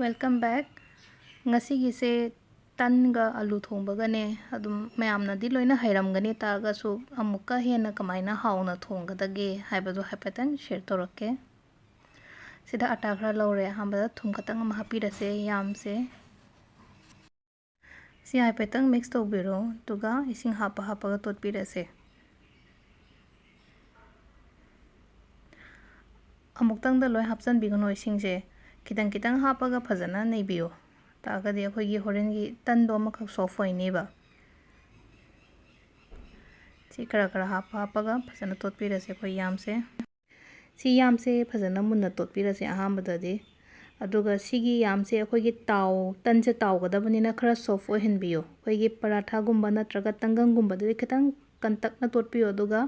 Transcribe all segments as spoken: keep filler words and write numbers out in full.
Welcome back. ꯉꯁꯤꯒꯤꯁꯦ ꯇꯟꯒ ꯑꯂꯨ ꯊꯣꯡꯕꯒꯅꯦ꯫ ꯑꯗꯨꯝ ꯃꯌꯥꯝꯅꯗꯤ ꯂꯣꯏꯅ ꯍꯩꯔꯝꯒꯅꯤ, ꯇꯥꯔꯒꯁꯨ ꯑꯃꯨꯛꯀ ꯍꯦꯟꯅ ꯀꯃꯥꯏꯅ ꯍꯥꯎꯅ ꯊꯣꯡꯒꯗꯒꯦ ꯍꯥꯏꯕꯗꯨ ꯍꯥꯏꯐꯦꯠꯇꯪ share ꯇꯧꯔꯛꯀꯦ꯫ ꯁꯤꯗ ꯑꯇꯥ ꯈꯔ ꯂꯧꯔꯦ꯫ ꯑꯍꯥꯟꯕꯗ ꯊꯨꯝ ꯈꯛꯇꯪ ꯑꯃ ꯍꯥꯞꯄꯤꯔꯁꯦ ꯌꯥꯝꯁꯦ꯫ ꯁꯤ ꯍꯥꯏꯐꯦꯠꯇꯪ mix ꯇꯧꯕꯤꯔꯣ, ꯑꯗꯨꯒ ꯏꯁꯤꯡ ꯍꯥꯞꯄ ꯍꯥꯞꯄꯒ ꯇꯣꯠꯄꯤꯔꯁꯦ꯫ ꯑꯃꯨꯛꯇꯪꯗ ꯂꯣꯏ ꯍꯥꯞꯆꯤꯟꯕꯤꯒꯅꯨ ꯏꯁꯤꯡꯁꯦ, ꯈꯤꯇꯪ ꯈꯤꯇꯪ ꯍꯥꯞꯄꯒ ꯐꯖꯅ ꯅꯩꯕꯤꯌꯨ꯫ ꯇꯥꯔꯒꯗꯤ ꯑꯩꯈꯣꯏꯒꯤ ꯍꯣꯔꯦꯟꯒꯤ ꯇꯟꯗꯣ ꯑꯃꯈꯛ soft ꯑꯣꯏꯅꯦꯕ꯫ ꯁꯤ ꯈꯔ ꯈꯔ ꯍꯥꯞꯄ ꯍꯥꯞꯄꯒ ꯐꯖꯅ ꯇꯣꯠꯄꯤꯔꯁꯦ ꯑꯩꯈꯣꯏ ꯌꯥꯝꯁꯦ꯫ ꯁꯤ ꯌꯥꯝꯁꯦ ꯐꯖꯅ ꯃꯨꯟꯅ ꯇꯣꯠꯄꯤꯔꯁꯦ ꯑꯍꯥꯟꯕꯗꯗꯤ꯫ ꯑꯗꯨꯒ ꯁꯤꯒꯤ ꯌꯥꯝꯁꯦ ꯑꯩꯈꯣꯏꯒꯤ ꯇꯥꯎ-, ꯇꯟꯁꯦ ꯇꯥꯎꯒꯗꯕꯅꯤꯅ ꯈꯔ soft ꯑꯣꯏꯍꯟꯕꯤꯌꯨ꯫ ꯑꯩꯈꯣꯏꯒꯤ ꯄꯔꯥꯊꯥꯒꯨꯝꯕ ꯅꯠꯇ꯭ꯔꯒ ꯇꯪꯒꯪꯒꯨꯝꯕꯗꯗꯤ ꯈꯤꯇꯪ ꯀꯟꯇꯛꯅ ꯇꯣꯠꯄꯤꯌꯨ, ꯑꯗꯨꯒ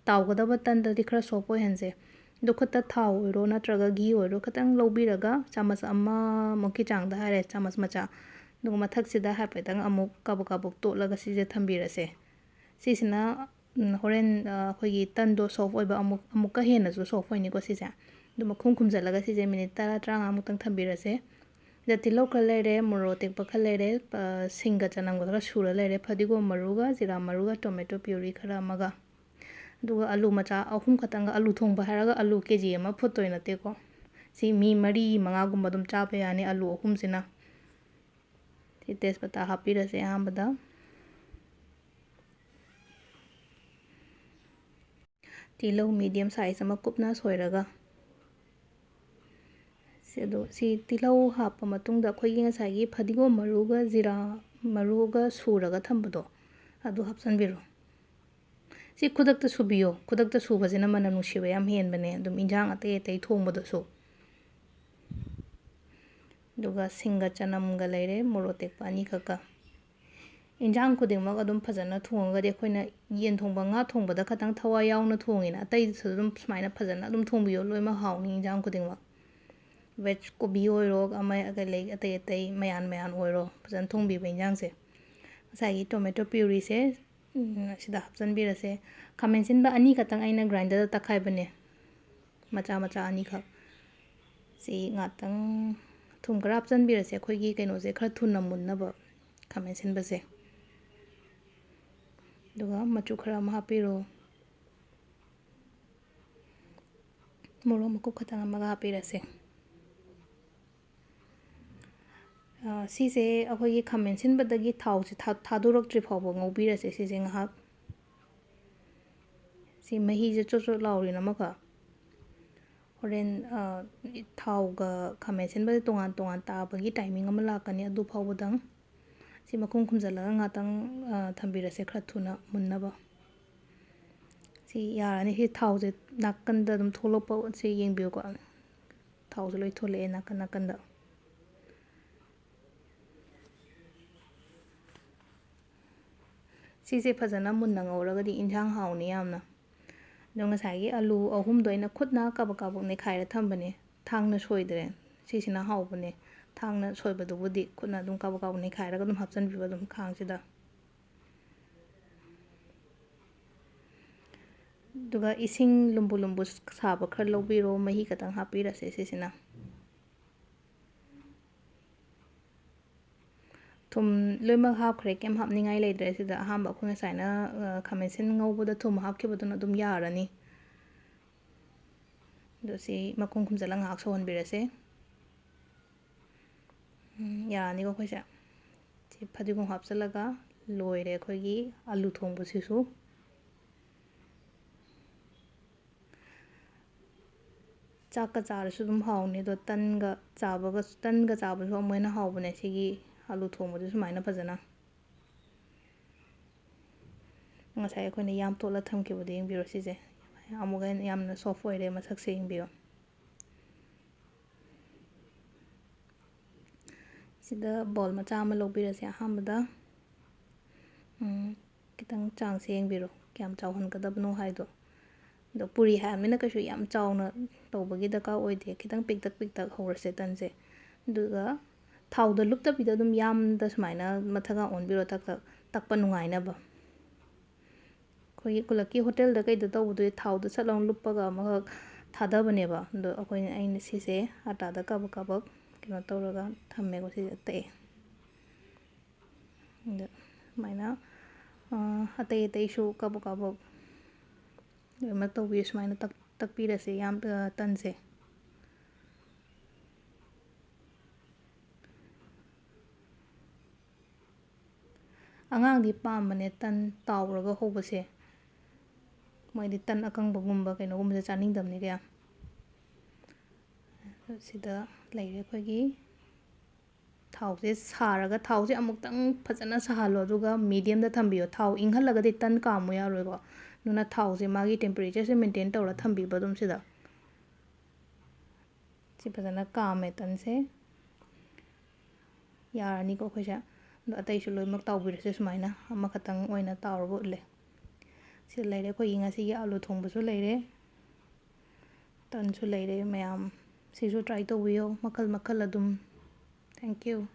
ꯇꯥꯎꯒꯗꯕ ꯇꯟꯗꯗꯤ ꯈꯔ soft ꯑꯣꯏꯍꯟꯁꯦ꯫ ꯑꯗꯨ ꯈꯨꯠꯇ ꯊꯥꯎ ꯑꯣꯏꯔꯣ ꯅꯠꯇ꯭ꯔꯒ ꯘꯤ ꯑꯣꯏꯔꯣ ꯈꯤꯇꯪ ꯂꯧꯕꯤꯔꯒ ꯆꯥꯃꯁ ꯑꯃꯃꯨꯛꯀꯤ ꯆꯥꯡꯗ ꯍꯥꯏꯔꯦ, ꯆꯥꯃꯁ ꯃꯆꯥ꯫ ꯑꯗꯨꯒ ꯃꯊꯛꯁꯤꯗ ꯍꯥꯏꯐꯦꯠꯇꯪ ꯑꯃꯨꯛ ꯀꯥꯕꯛ ꯀꯥꯕꯛ ꯇꯣꯠꯂꯒ ꯁꯤꯁꯦ ꯊꯝꯕꯤꯔꯁꯦ꯫ ꯁꯤꯁꯤꯅ, ꯎꯝ, ꯍꯣꯔꯦꯟ, ꯑ, ꯑꯩꯈꯣꯏꯒꯤ ꯇꯟꯗꯣ soft ꯑꯣꯏꯕ ꯑꯃꯨꯛ, ꯑꯃꯨꯛꯀ ꯍꯦꯟꯅꯁꯨ soft ꯑꯣꯏꯅꯤꯀꯣ ꯁꯤꯁꯦ꯫ ꯑꯗꯨ ꯃꯈꯨꯝ ꯈꯨꯝꯖꯤꯜꯂꯒ ꯁꯤꯁꯦ minute ꯇꯔꯥ, ꯇꯔꯥꯃꯉꯥꯃꯨꯛꯇꯪ ꯊꯝꯕꯤꯔꯁꯦ꯫ ꯁꯤꯗ ꯇꯤꯜꯍꯧ ꯈꯔ ꯂꯩꯔꯦ, ꯃꯣꯔꯣꯛ ꯑꯇꯦꯛꯄ ꯈꯔ ꯂꯩꯔꯦ, ꯑ, ꯁꯤꯡꯒ ꯆꯅꯝꯒ ꯈꯔ ꯁꯨꯔ ꯂꯩꯔꯦ, ꯐꯗꯤꯒꯣꯝ ꯃꯔꯨꯒ, ꯖꯤꯔꯥ ꯃꯔꯨꯒ, tomato puree ꯈꯔ ꯑꯃꯒ꯫ ꯑꯗꯨꯒ ꯑꯂꯨ ꯃꯆꯥ ꯑꯍꯨꯝ ꯈꯛꯇꯪꯒ, ꯑꯂꯨ ꯊꯣꯡꯕ ꯍꯥꯏꯔꯒ ꯑꯂꯨ KG ꯑꯃ ꯐꯨꯠꯇꯣꯏ ꯅꯠꯇꯦꯀꯣ꯫ ꯁꯤ ꯃꯤ ꯃꯔꯤ ꯃꯉꯥꯒꯨꯝꯕ ꯑꯗꯨꯝ ꯆꯥꯕ ꯌꯥꯅꯤ ꯑꯂꯨ ꯑꯍꯨꯝꯁꯤꯅ꯫ ꯁꯤ ꯇꯦꯖꯄꯇꯥ ꯍꯥꯞꯄꯤꯔꯁꯦ ꯑꯍꯥꯟꯕꯗ꯫ ꯇꯤꯜꯍꯧ medium size ꯑꯃ ꯀꯨꯞꯅ ꯁꯣꯏꯔꯒ꯫ ꯁꯤ ꯑꯗꯣ, ꯁꯤ ꯇꯤꯜꯍꯧ ꯍꯥꯞꯄ ꯃꯇꯨꯡꯗ ꯑꯩꯈꯣꯏꯒꯤ ꯉꯁꯥꯏꯒꯤ ꯐꯗꯤꯒꯣꯝ ꯃꯔꯨꯒ ꯖꯤꯔꯥ ꯃꯔꯨꯒ ꯁꯨꯔꯒ ꯊꯝꯕꯗꯣ, ꯑꯗꯨ ꯍꯥꯞꯆꯤꯟꯕꯤꯔꯣ꯫ ꯁꯤ ꯈꯨꯗꯛꯇ ꯁꯨꯕꯤꯌꯣ꯫ ꯈꯨꯗꯛꯇ ꯁꯨꯕꯁꯤꯅ ꯃꯅꯝ ꯅꯨꯡꯁꯤꯕ ꯌꯥꯝ ꯍꯦꯟꯕꯅꯦ, ꯑꯗꯨꯝ ꯏꯟꯖꯥꯡ ꯑꯇꯩ ꯑꯇꯩ ꯊꯣꯡꯕꯗꯁꯨ꯫ ꯑꯗꯨꯒ ꯁꯤꯡꯒ ꯆꯅꯝꯒ ꯂꯩꯔꯦ, ꯃꯣꯔꯣꯛ ꯑꯇꯦꯛꯄ ꯑꯅꯤꯈꯛꯀ꯫ ꯏꯟꯖꯥꯡ ꯈꯨꯗꯤꯡꯃꯛ ꯑꯗꯨꯝ ꯐꯖꯅ ꯊꯣꯡꯉꯒꯗꯤ, ꯑꯩꯈꯣꯏꯅ ꯌꯦꯟ ꯊꯣꯡꯕ, ꯉꯥ ꯊꯣꯡꯕꯗ ꯈꯇꯪ ꯊꯋꯥꯏ ꯌꯥꯎꯅ ꯊꯣꯡꯉꯤꯅ, ꯑꯇꯩꯗꯁꯨ ꯑꯗꯨꯝ ꯁꯨꯃꯥꯏꯅ ꯐꯖꯅ ꯑꯗꯨꯝ ꯊꯣꯡꯕꯤꯌꯣ, ꯂꯣꯏꯅꯃꯛ ꯍꯥꯎꯅꯤ ꯏꯟꯖꯥꯡ ꯈꯨꯗꯤꯡꯃꯛ꯫ Veg ꯀꯣꯕꯤ ꯑꯣꯏꯔꯣ, ꯑꯃ ꯀꯩ ꯂꯩ, ꯑꯇꯩ ꯑꯇꯩ ꯃꯌꯥꯟ ꯃꯌꯥꯟ ꯑꯣꯏꯔꯣ, ꯐꯖꯅ ꯊꯣꯡꯕꯤꯕ ꯏꯟꯖꯥꯡꯁꯦ꯫ ꯉꯁꯥꯏꯒꯤ tomato pureeꯁꯦ, ꯎꯝ, ꯑꯁꯤꯗ ꯍꯥꯞꯆꯤꯟꯕꯤꯔꯁꯦ꯫ ꯈꯥꯃꯦꯟ ꯑꯁꯤꯟꯕ ꯑꯅꯤ ꯈꯛꯇꯪ ꯑꯩꯅ grinderꯗ ꯇꯛꯈꯥꯏꯕꯅꯦ, ꯃꯆꯥ ꯃꯆꯥ ꯑꯅꯤꯈꯛ꯫ ꯁꯤ ꯉꯥꯛꯇꯪ ꯊꯨꯝ ꯈꯔ ꯍꯥꯞꯆꯤꯟꯕꯤꯔꯁꯦ, ꯑꯩꯈꯣꯏꯒꯤ ꯀꯩꯅꯣꯁꯦ ꯈꯔ ꯊꯨꯅ ꯃꯨꯟꯅꯕ, ꯈꯥꯃꯦꯟ ꯑꯁꯤꯟꯕꯁꯦ꯫ ꯑꯗꯨꯒ ꯃꯆꯨ ꯈꯔ ꯑꯃ ꯍꯥꯞꯄꯤꯔꯣ꯫ ꯃꯣꯔꯣꯛ ꯃꯀꯨꯞ ꯈꯛꯇꯪ ꯑꯃꯒ ꯍꯥꯞꯄꯤꯔꯁꯦ꯫ ꯑ, ꯁꯤꯁꯦ ꯑꯩꯈꯣꯏꯒꯤ ꯈꯥꯃꯦꯟ ꯑꯁꯤꯟꯕꯗꯒꯤ ꯊꯥꯎꯁꯦ ꯊꯥ-, ꯊꯥꯗꯣꯔꯛꯇ꯭ꯔꯤ ꯐꯥꯎꯕ ꯉꯧꯕꯤꯔꯁꯦ ꯁꯤꯁꯦ ꯉꯥꯏꯍꯥꯛ꯫ ꯁꯤ ꯃꯍꯤꯁꯦ ꯆꯣꯠ ꯆꯣꯠ ꯂꯥꯎꯔꯤꯅ ꯑꯃꯈꯛ꯫ ꯍꯣꯔꯦꯟ, ꯑ, ꯊꯥꯎꯒ ꯈꯥꯃꯦꯟ ꯑꯁꯤꯟꯕꯁꯦ ꯇꯣꯉꯥꯟ ꯇꯣꯉꯥꯟ ꯇꯥꯕꯒꯤ timing ꯑꯃ ꯂꯥꯛꯀꯅꯤ, ꯑꯗꯨ ꯐꯥꯎꯕꯗꯪ ꯁꯤ ꯃꯈꯨꯝ ꯈꯨꯝꯖꯤꯜꯂꯒ ꯉꯥꯛꯇꯪ, ꯑ, ꯊꯝꯕꯤꯔꯁꯦ ꯈꯔ ꯊꯨꯅ ꯃꯨꯟꯅꯕ꯫ ꯁꯤ ꯌꯥꯔꯅꯤ꯫ ꯁꯤ ꯊꯥꯎꯁꯦ ꯅꯥꯀꯟꯗ ꯑꯗꯨꯝ ꯊꯣꯛꯂꯛꯄ ꯁꯤ ꯌꯦꯡꯕꯤꯌꯨꯀꯣ꯫ ꯊꯥꯎꯁꯦ ꯂꯣꯏ ꯊꯣꯛꯂꯛꯑꯦ ꯅꯥꯀꯟ ꯅꯥꯀꯟꯗ꯫ ꯁꯤꯁꯦ ꯐꯖꯅ ꯃꯨꯟꯅ ꯉꯧꯔꯒꯗꯤ ꯏꯟꯁꯥꯡ ꯍꯥꯎꯅꯤ ꯌꯥꯝꯅ꯫ ꯑꯗꯣ ꯉꯁꯥꯏꯒꯤ ꯑꯂꯨ ꯑꯍꯨꯝꯗꯣ ꯑꯩꯅ ꯈꯨꯠꯅ ꯀꯥꯕꯛ ꯀꯥꯕꯛ ꯅꯩꯈꯥꯏꯔ ꯊꯝꯕꯅꯦ, ꯊꯥꯡꯅ ꯁꯣꯏꯗ꯭ꯔꯦ꯫ ꯁꯤꯁꯤꯅ ꯍꯥꯎꯕꯅꯦ, ꯊꯥꯡꯅ ꯁꯣꯏꯕꯗꯨꯕꯨꯗꯤ꯫ ꯈꯨꯠꯅ ꯑꯗꯨꯝ ꯀꯥꯕꯛ ꯀꯥꯕꯛ ꯅꯩꯈꯥꯏꯔꯒ ꯑꯗꯨꯝ ꯍꯥꯞꯆꯤꯟꯕꯤꯕ ꯑꯗꯨꯝ ꯈꯥꯡꯁꯤꯗ꯫ ꯑꯗꯨꯒ ꯏꯁꯤꯡ ꯂꯨꯝꯕꯨ ꯂꯨꯝꯕꯨ ꯁꯥꯕ ꯈꯔ ꯂꯧꯕꯤꯔꯣ, ꯃꯍꯤ ꯈꯛꯇꯪ ꯍꯥꯞꯄꯤꯔꯁꯦ ꯁꯤꯁꯤꯅ꯫ ꯊꯨꯝ ꯂꯣꯏꯅꯃꯛ ꯍꯥꯞꯈ꯭ꯔꯦ, ꯀꯩꯝ ꯍꯥꯞꯅꯤꯡꯉꯥꯏ ꯂꯩꯇ꯭ꯔꯦ ꯁꯤꯗ꯫ ꯑꯍꯥꯟꯕ ꯑꯩꯈꯣꯏ ꯉꯁꯥꯏꯅ, ꯑ, ꯈꯥꯃꯦꯟ ꯑꯁꯤꯟ ꯉꯧꯕꯗ ꯊꯨꯝ ꯍꯥꯞꯈꯤꯕꯗꯨꯅ ꯑꯗꯨꯝ ꯌꯥꯔꯅꯤ꯫ ꯑꯗꯣ ꯁꯤ ꯃꯈꯨꯝ ꯈꯨꯝꯖꯤꯜꯂꯒ ꯉꯥꯏꯍꯥꯛ ꯁꯧꯍꯟꯕꯤꯔꯁꯦ꯫ ꯎꯝ, ꯌꯥꯔꯅꯤꯀꯣ ꯑꯩꯈꯣꯏꯁꯦ꯫ ꯁꯤ ꯐꯗꯤꯒꯣꯝ ꯍꯥꯞꯆꯤꯜꯂꯒ ꯂꯣꯏꯔꯦ ꯑꯩꯈꯣꯏꯒꯤ ꯑꯂꯨ ꯊꯣꯡꯕꯁꯤꯁꯨ꯫ ꯆꯥꯛꯀ ꯆꯥꯔꯁꯨ ꯑꯗꯨꯝ ꯍꯥꯎꯅꯤ꯫ ꯑꯗꯣ ꯇꯟꯒ ꯆꯥꯕꯒ, ꯇꯟꯒ ꯆꯥꯕꯁꯨ ꯑꯃꯨꯛ ꯍꯦꯟꯅ ꯍꯥꯎꯕꯅꯦ ꯁꯤꯒꯤ ꯑꯂꯨ ꯊꯣꯡꯕꯁꯦ ꯁꯨꯃꯥꯏꯅ ꯐꯖꯅ꯫ ꯉꯁꯥꯏ ꯑꯩꯈꯣꯏꯅ ꯌꯥꯝ ꯇꯣꯠꯂ ꯊꯝꯈꯤꯕꯗꯣ ꯌꯦꯡꯕꯤꯔꯣ ꯁꯤꯁꯦ꯫ ꯑꯃꯨꯛꯀ ꯍꯦꯟꯅ ꯌꯥꯝꯅ soft ꯑꯣꯏꯔꯦ ꯃꯁꯛꯁꯦ ꯌꯦꯡꯕꯤꯌꯣ꯫ ꯁꯤꯗ bowl ꯃꯆꯥ ꯑꯃ ꯂꯧꯕꯤꯔꯁꯦ ꯑꯍꯥꯟꯕꯗ꯫ ꯎꯝ, ꯈꯤꯇꯪ ꯆꯥꯡꯁꯦ ꯌꯦꯡꯕꯤꯔꯣ, ꯀꯌꯥꯝ ꯆꯥꯎꯍꯟꯒꯗꯕꯅꯣ ꯍꯥꯏꯗꯣ꯫ ꯑꯗꯣ ꯄꯨꯔꯤ ꯍꯥꯏꯔꯕꯅꯤꯅ ꯀꯩꯁꯨ ꯌꯥꯝ ꯆꯥꯎꯅ ꯇꯧꯕꯒꯤ ꯗꯔꯀꯥꯔ ꯑꯣꯏꯗꯦ, ꯈꯤꯇꯪ ꯄꯤꯛꯇꯛ ꯄꯤꯛꯇꯛ ꯍꯧꯔꯁꯦ ꯇꯟꯁꯦ꯫ ꯑꯗꯨꯒ ꯊꯥꯎꯗ ꯂꯨꯞꯇꯕꯤꯗ ꯑꯗꯨꯝ ꯌꯥꯝꯗ ꯁꯨꯃꯥꯏꯅ ꯃꯊꯛꯀ ꯑꯣꯟꯕꯤꯔꯣ, ꯇꯛ ꯇꯛ ꯇꯛꯄ ꯅꯨꯡꯉꯥꯏꯅꯕ꯫ ꯑꯩꯈꯣꯏꯒꯤ ꯈꯨꯜꯂꯛꯀꯤ ꯍꯣꯇꯦꯜꯗ ꯀꯩꯗ ꯇꯧꯕꯗꯨꯗꯤ ꯊꯥꯎꯗ ꯁꯠ ꯂꯥꯎꯅ ꯂꯨꯞꯄꯒ ꯑꯃꯈꯛ ꯊꯥꯗꯕꯅꯦꯕ꯫ ꯑꯗꯣ ꯑꯩꯈꯣꯏꯅ, ꯑꯩꯅ ꯁꯤꯁꯦ ꯑꯥꯇꯥꯗ ꯀꯥꯕꯛ ꯀꯥꯕꯛ ꯀꯩꯅꯣ ꯇꯧꯔꯒ ꯊꯝꯃꯦꯀꯣ, ꯁꯤꯁꯦ ꯇꯛꯑꯦ꯫ ꯑꯗ ꯁꯨꯃꯥꯏꯅ, ꯑ, ꯑꯇꯩ ꯑꯇꯩꯁꯨ ꯀꯥꯕꯛ ꯀꯥꯕꯛ ꯂꯣꯏꯅꯃꯛ ꯇꯧꯕꯤꯌꯨ꯫ ꯁꯨꯃꯥꯏꯅ ꯇꯛ-, ꯇꯛꯄꯤꯔꯁꯦ ꯌꯥꯝ, ꯑ, ꯇꯟꯁꯦ꯫ ꯑꯉꯥꯡꯗꯤ ꯄꯥꯝꯕꯅꯦ ꯇꯟ ꯇꯥꯎꯔꯒ ꯍꯧꯕꯁꯦ꯫ ꯃꯣꯏꯗꯤ ꯇꯟ ꯑꯀꯪꯕꯒꯨꯝꯕ ꯀꯩꯅꯣꯒꯨꯝꯕꯁꯦ ꯆꯥꯅꯤꯡꯗꯕꯅꯤ ꯀꯌꯥ꯫ ꯁꯤꯗ ꯂꯩꯔꯦ ꯑꯩꯈꯣꯏꯒꯤ ꯊꯥꯎꯁꯦ ꯁꯥꯔꯒ, ꯊꯥꯎꯁꯦ ꯑꯃꯨꯛꯇꯪ ꯐꯖꯅ ꯁꯥꯍꯜꯂꯣ, ꯑꯗꯨꯒ ꯃꯤꯗꯤꯌꯝꯗ ꯊꯝꯕꯤꯌꯣ꯫ ꯊꯥꯎ ꯏꯪꯍꯜꯂꯒꯗꯤ ꯇꯟ ꯀꯥꯝꯃꯨ ꯌꯥꯔꯣꯏꯀꯣ꯫ ꯑꯗꯨꯅ ꯊꯥꯎꯁꯦ ꯃꯥꯒꯤ ꯇꯦꯝꯄꯔꯦꯆꯔꯁꯦ ꯃꯦꯟꯇꯦꯟ ꯇꯧꯔ ꯊꯝꯕꯤꯕ ꯑꯗꯨꯝ ꯁꯤꯗ꯫ ꯁꯤ ꯐꯖꯅ ꯀꯥꯝꯃꯦ ꯇꯟꯁꯦ꯫ ꯌꯥꯔꯅꯤꯀꯣ ꯑꯩꯈꯣꯏꯁꯦ꯫ ꯑꯗꯣ ꯑꯇꯩꯁꯨ ꯂꯣꯏꯅꯃꯛ ꯇꯥꯎꯕꯤꯔꯁꯦ ꯁꯨꯃꯥꯏꯅ꯫ ꯑꯃꯈꯛꯇꯪ ꯑꯣꯏꯅ ꯇꯥꯎꯔꯒ ꯎꯠꯂꯦ꯫ ꯁꯤ ꯂꯩꯔꯦ ꯑꯩꯈꯣꯏꯒꯤ ꯉꯁꯤꯒꯤ ꯑꯥꯂꯨ ꯊꯣꯡꯕꯁꯨ ꯂꯩꯔꯦ꯫ ꯇꯟꯁꯨ ꯂꯩꯔꯦ ꯃꯌꯥꯝ꯫ ꯁꯤꯁꯨ try ꯇꯧꯕꯤꯌꯣ ꯃꯈꯜ ꯃꯈꯜ ꯑꯗꯨꯝ꯫ Thank you꯫